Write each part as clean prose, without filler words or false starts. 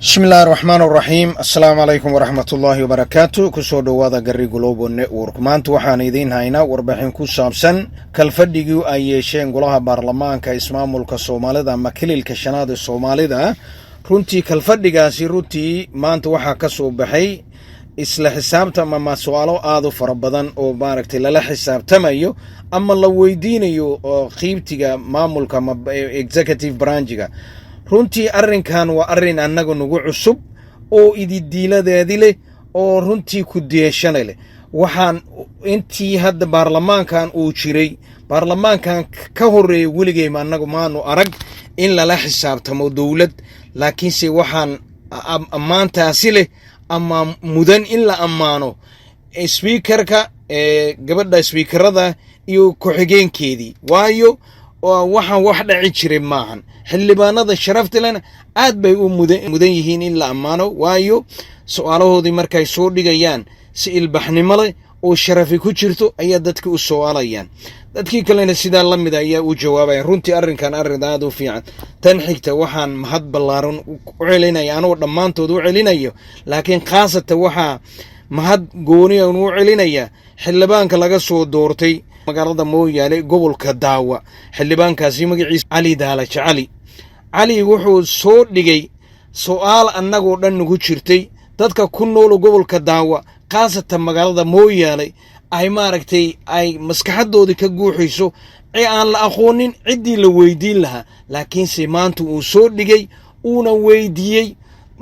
Bismi illahi raxmaan raxiim. Assalaamu calaykum waraxmatullaahi wabarakaatu. Kusoo dhowaada Gari Global Network. Maanta waxaan idiin haynaa warbixin ku saabsan kalfadhigii ay yeesheen golaha baarlamaanka ismaamulka Soomaalida ama Kililka Shanaad ee Soomaalida. Runtii kalfadhigaasi runtii maanta waxaa ka soo baxay isla xisaabtam ama su-aalo aada u fara badan oo maaragtay lala xisaabtamayo ama la weydiinayo qiibtiga maamulka ama executive branchiga. Runtii arrinkan waa arrin annaga nagu cusub oo ididiiladeedi leh oo runtii ku deeshana leh. Waxaan intii hadda baarlamaankan uu jiray, baarlamaankan ka horreeyay, weligeyma annagu maanu arag in lala xisaabtamo dowlad. Laakiinse waxaan ammaantaasi leh ama mudan in la ammaano speakerka, gabadha speakerada iyo ku-xigeenkeedii, waayo waxaan wax dhaci jiray maahan. Xildhibaanada sharafta lena aad bay u mudan yihiin in la ammaano, waayo su-aalahoodii markay soo dhigayaan si ilbaxnimo leh oo sharafi ku jirto ayaa dadki u su'aalayaan, dadkii kalena sidaa la mida ayaa u jawaabayan. Runtii arrinkan arrin aad u fiican. Tan xigta, waxaan mahad ballaaran u celinaya, anoo dhammaantood u celinayo, laakiin khaasatan waxaa mahad gooniyan u celinaya xildhibaanka laga soo doortay magaalada Mooyaale, gobolka Daawa. Xildhibaankaasi magaciisa Cali Daalaja Cali. Cali wuxuu soo dhigay su'aal annagoo dhan nagu jirtay, dadka ku noolo gobolka Daawa, khaasatan magaalada Mooyaale, ay maaragtay ay maskaxadoodii ka guuxayso ee aan la aqoonin ciddii la weydiin lahaa. Laakiinse maanta uu soo dhigay, uuna weydiiyey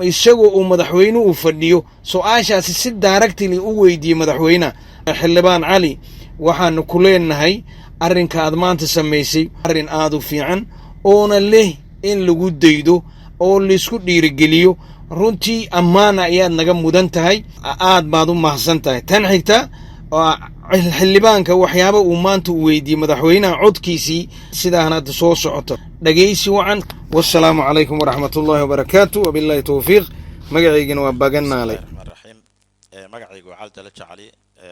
isagoo uu madaxweyne uu fadhiyo, su-aashaasi si directly u weydiiyey madaxweynaha. Xildhibaan Cali, waxaanu ku leenahay arrinka aad maanta samaysay arrin aada u fiican oona leh in lagu daydo oo laisku dhiirigeliyo. Runtii ammaana ayaad naga mudan tahay, aad baad u mahadsan tahay. Tan xigta, xildhibaanka waxyaaba uu maanta u weydiiyey madaxweynaha codkiisii sidaan hadda soo socoto dhegaysi wacan. Wasalaamu calaykum waraxmatullahi wabarakaatu, wabillahi towfiiq. Magacaygana waa Baganaale. Raxmaan raxiim. Magacaygu waa Cali Dalaja Cali,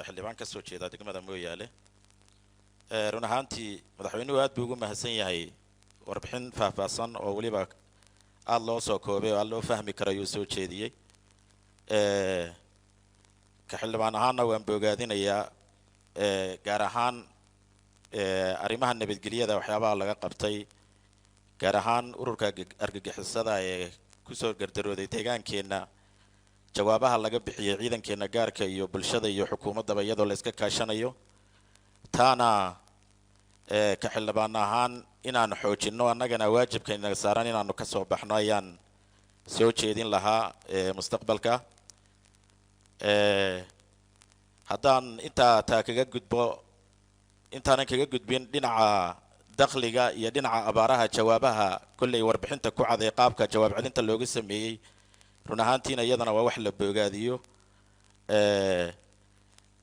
xildhibaan ka soo jeeda degmada Mooyaale. Run ahaantii madaxweynuhu aad buu ugu mahadsan yahay warbixin faahfaahsan oo weliba aada loo soo koobay oo aad loo fahmi karayuu soo jeediyey. Ka xildhibaan ahaanna waan bogaadinayaa, gaar ahaan arrimaha nabadgelyada waxyaabaha laga qabtay, gaar ahaan ururka argagixisada ee kusoo gardarooday deegaankeenna, jawaabaha laga bixiyey ciidankeenna gaarka iyo bulshada iyo xukuumaddaba iyadoo la iska kaashanayo. Taana ka xildhibaan ahaan inaan xoojinno annagana waajibka inaga saaran inaanu ka soo baxno ayaan soo jeedin lahaa mustaqbalka. Haddaan intaa taa kaga gudbo, intaanan kaga gudbin dhinaca dakhliga iyo dhinaca abaaraha, jawaabaha kolley warbixinta ku caday qaabka jawaab celinta looga sameeyey, run ahaantiina iyadana waa wax la boogaadiyo.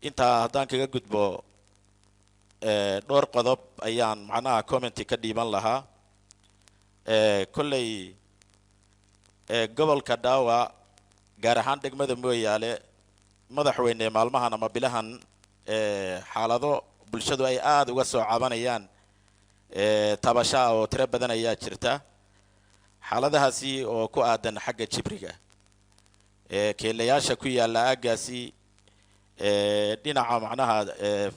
Intaa haddaan kaga gudbo, dhowr qodob ayaan macnaha commenty ka dhiiban lahaa. Kolley gobolka Dhaawa, gaar ahaan degmada Mooyaale, madaxweyne, maalmahan ama bilahan xaalado bulshadu ay aada uga soo cabanayaan tabashaa oo tiro badan ayaa jirta, xaaladahaasi oo ku aadan xagga jibriga keelayaasha ku yaalla aaggaasi, dhinaca macnaha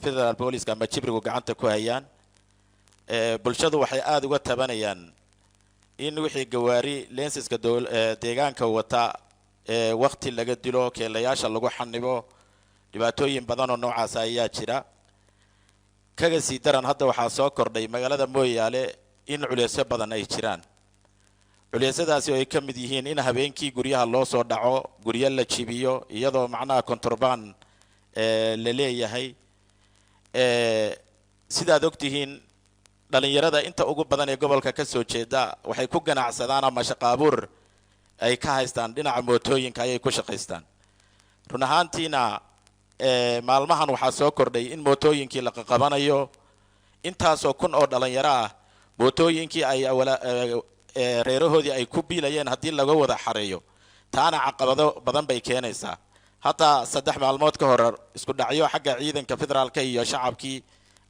federal booliska ama jibrigu gacanta ku hayaan. Bulshadu waxay aada uga tabanayaan in wixii gawaari lensiska deegaanka wata wakti laga dilo, keelayaasha lagu xanibo. Dhibaatooyin badan oo noocaas ayaa jira. Kaga sii daran, hadda waxaa soo kordhay magaalada Mooyaale in culeysyo badan ay jiraan, culeysyadaasi oo ay ka mid yihiin in habeenkii guryaha loo soo dhaco, guryo la jibiyo, iyadoo macnaha contraband la leeyahay. Sidaad ogtihiin, dhalinyarada inta ugu badan ee gobolka ka soo jeeda waxay ku ganacsadaan ama shaqo abuur ay ka haystaan dhinaca mootooyinka ayay ku shaqaystaan. Run ahaantiina maalmahan waxaa soo kordhay in mootooyinkii la qaqabanayo, intaasoo kun oo dhalinyaro ah mootooyinkii ay reerahoodii ay ku biilayeen haddii laga wada xareeyo, taana caqabado badan bay keenaysaa. Hataa 3 maalmood ka hor isku dhacyo xagga ciidanka federaalka iyo shacabkii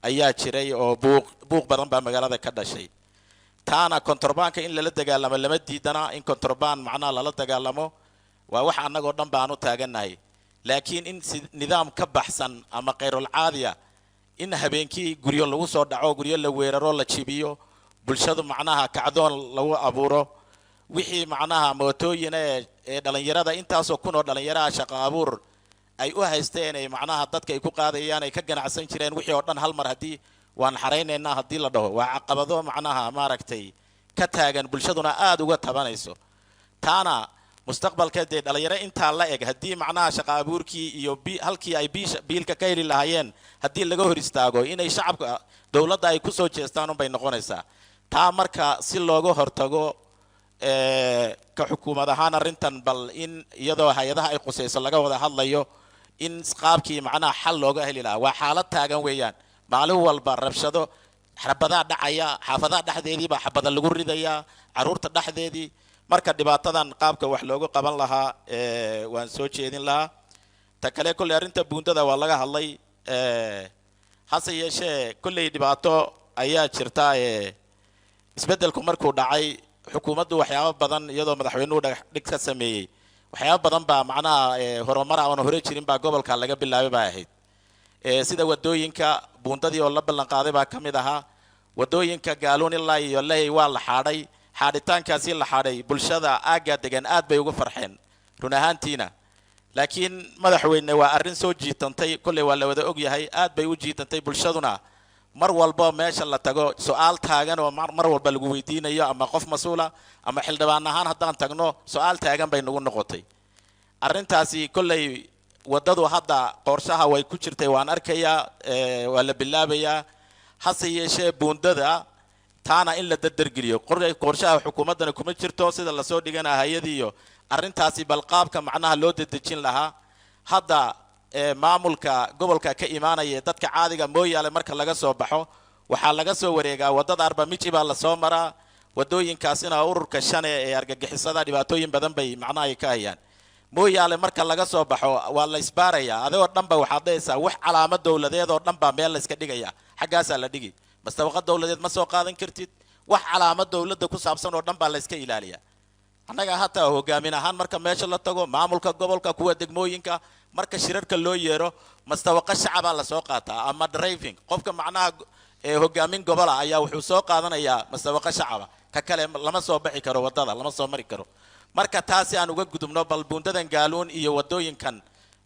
ayaa jiray oo buuq buuq badan baa magaalada ka dhashay. Taana kontorbaanka in lala dagaalamo lama diidana, in kontorbaan macnaha lala dagaalamo waa wax annagoo dhan baan u taagannahay, laakiin in si nidaam ka baxsan ama khayrul caadiya in habeenkii guryo lagu soo dhaco, guryo la weeraro, la jibiyo, bulshadu macnaha kacdoon lagu abuuro, wixii macnaha mootooyin ee dhalinyarada, intaasoo kun oo dhalinyaraha shaqo abuur ay u haysteen, ay macnaha dadka ay ku qaadayaan, ay ka ganacsan jireen, wixii oo dhan hal mar haddii waan xaraynaynaa haddii la dhaho, waa caqabado macnaha maaragtay ka taagan, bulshaduna aada uga tabanayso. Taana mustaqbalka dee dhalinyaro intaa la eg haddii macnaha shaqa abuurkii iyo halkii ay biisha biilka ka heli lahaayeen haddii laga hor istaago, inay shacabka dowladda ay kusoo jeestaan unbay noqonaysaa. Taa marka si looga hortago, ka xukuumad ahaan arrintan bal in iyadoo hay-adaha ay qusayso laga wada hadlayo in qaabkii macnaha xal looga heli lahaa. Waa xaalad taagan weeyaan, maalin walba rabshado, xabadaa dhacaya, xaafadaha dhexdeedii baa xabada lagu ridayaa, carruurta dhexdeedii. Marka dhibaatadan qaabka wax loogu qaban lahaa waan soo jeedin lahaa. Ta kale, kolley arrinta buundada waa laga hadlay, hase yeeshee kolley dhibaato ayaa jirta. Isbeddelku markuu dhacay, xukuumaddu waxyaabo badan, iyadoo madaxweynuhu dhagax dhig ka sameeyey, waxyaabo badan baa macnaha horumar aan hore jirin baa gobolka laga bilaabay baa ahayd, sida wadooyinka, buundadii oo la ballan qaaday baa ka mid ahaa. Wadooyinka Gaaluun ilaa iyo Lehey waa la xaadhay. Xaadhitaankaasi la xaadhay bulshada aaggaa degan aad bay ugu farxeen run ahaantiina, laakiin madaxweyne waa arrin soo jiitantay, kolley waa la wada ogyahay, aad bay u jiitantay. Bulshaduna mar walbo meesha la tago su-aal taagan oo mar walba lagu weydiinayo, ama qof mas-uula ama xildhibaan ahaan haddaan tagno, su-aal taagan bay nagu noqotay arrintaasi. Kolley waddadu hadda qorshaha way ku jirtay, waan arkayaa, waa la bilaabayaa. Hase yeeshee buundada taana in la dardargeliyo qorshaha xukuumaddana kuma jirto sida lasoo dhigana hay-adiiyo arrintaasi bal qaabka macnaha loo dedejin lahaa. Hadda maamulka gobolka ka imaanaya dadka caadiga Mooyaale marka laga soo baxo waxaa laga soo wareegaa waddada Arbamici baa lasoo maraa. Waddooyinkaasina ururka Shane ee argagixisada dhibaatooyin badan bay macnaha ay ka hayaan. Mooyaale marka laga soo baxo waa la isbaarayaa, adigoo dhan ba waxaad dhahaysaa wax calaamad dowladeed oo dhan baa meel la iska dhigaya, xaggaasaa la dhigi, mastawaqa dowladeed ma soo qaadan kartid, wax calaamad dowladda ku saabsan oo dhan baa la iska ilaaliyaa. Annaga hataa hogaamin ahaan marka meesha la tago, maamulka gobolka, kuwa degmooyinka, marka shirarka loo yeero mastawaqa shacabaa lasoo qaataa, ama driving qofka macnaha ee hogaamin gobola ayaa wuxuu soo qaadanayaa mastawaqa shacaba, ka kale lama soo baxi karo, waddada lama soo mari karo. Marka taasi aan uga gudubno, bal buundadan Gaaluun iyo waddooyinkan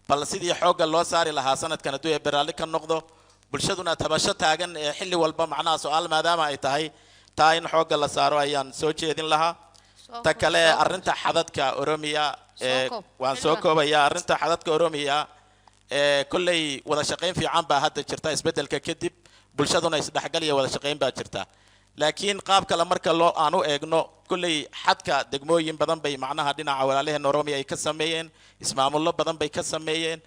bal sidii xoogga loo saari lahaa sanadkan hadduu ee beraalli ka noqdo, bulshaduna tabasho taagan ee xilli walba macnaha su-aal maadaama ay tahay, taa in xoogga la saaro ayaan soo jeedin lahaa. Ta kale, arrinta xadadka Oromiya ee waan soo koobayaa. Arrinta xadadka Oromiya ee kolley wada shaqayn fiican baa hadda jirta isbeddelka kadib, bulshaduna isdhexgal iyo wada shaqayn baa jirta, laakiin qaab kale marka loo aan u eegno, kolley xadka degmooyin badan bay macnaha dhinaca walaalaheen Oromiya ay ka sameeyeen, ismaamullo badan bay ka sameeyeen.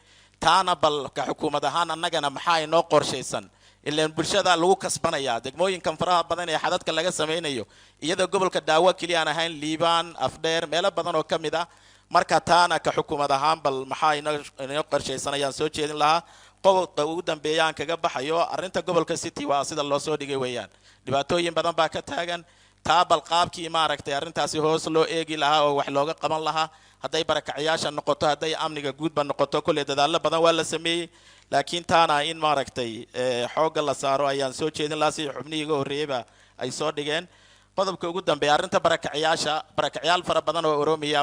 Taana bal ka xukuumad ahaan annagana maxaa inoo qorshaysan? Ilaan bulshada lagu kasbanayaa degmooyinkan faraha badan ee xadadka laga samaynayo, iyadoo gobolka Daawo keliya aan ahayn, Liibaan, Afdheer, meelo badan oo ka mid ah. Marka taana ka xukuumad ahaan bal maxaa inoo qorshaysan ayaan soo jeedin lahaa. Qodobka ugu dambeeya aan kaga baxayo arrinta gobolka City waa sida loo soo dhigay weeyaan, dhibaatooyin badan baa ka taagan. Taa bal qaabkii maaragtay arrintaasi hoos loo eegi lahaa oo wax looga qaban lahaa, hadday barakacayaasha noqoto, hadday amniga guudba noqoto, kolley dadaallo badan waa la sameeyey, laakiin taana in maaragtay xoogga la saaro ayaan soo jeedin lahaa, sidii xubnihii iga horreeyeyba ay soo dhigeen. Qodobka ugu dambeeya, arrinta barakacayaasha, barakacayaal fara badan oo Oromiya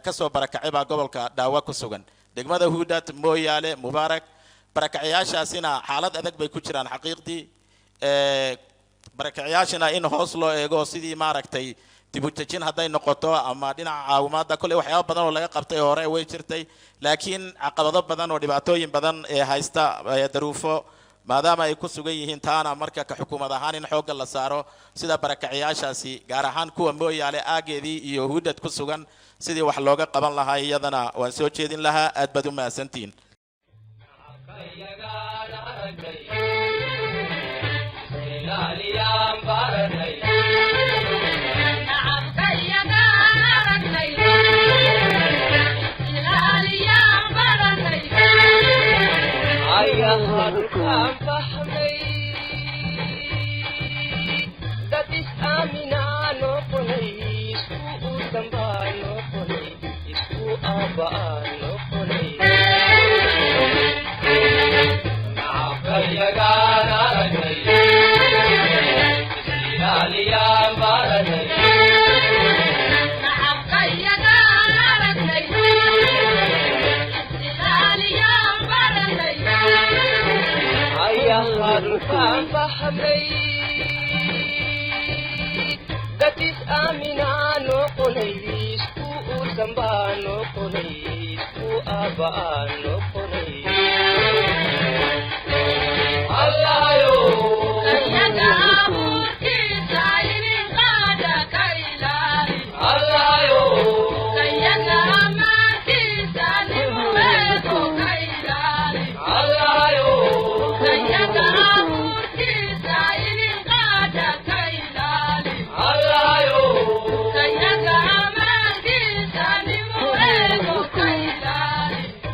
kasoo barakacay baa gobolka Dhaawa ku sugan, degmada Huudad, Mooyaale, Mubaarak. Barakacayaashaasina xaalad adag bay ku jiraan xaqiiqdii. Barakacayaashina in hoos loo eego sidii maaragtay dib u dejin hadday noqoto ama dhinaca caawimaadda, kolley waxyaaba badan oo laga qabtay hore way jirtay, laakiin caqabado badan oo dhibaatooyin badan ee haysta daruufo maadaama ay ku sugan yihiin, taana marka ka xukuumad ahaan in xoogga la saaro sida barakacayaashaasi, gaar ahaan kuwa Mooyaale aageedii iyo Hudad ku sugan, sidii wax looga qaban lahaa iyadana waan soo jeedin lahaa. Aad baad u mahadsantihiin. Dad is aamina. aabba'aan noqonay. Nacabkayagaan aragnay, is-ilaaliyaan baranay. Ayaha dhulkaan fahmay, dadis aaminaa noqonay, isku uursan baa noqonay, isku aabba'aan noqonay. Allahayo.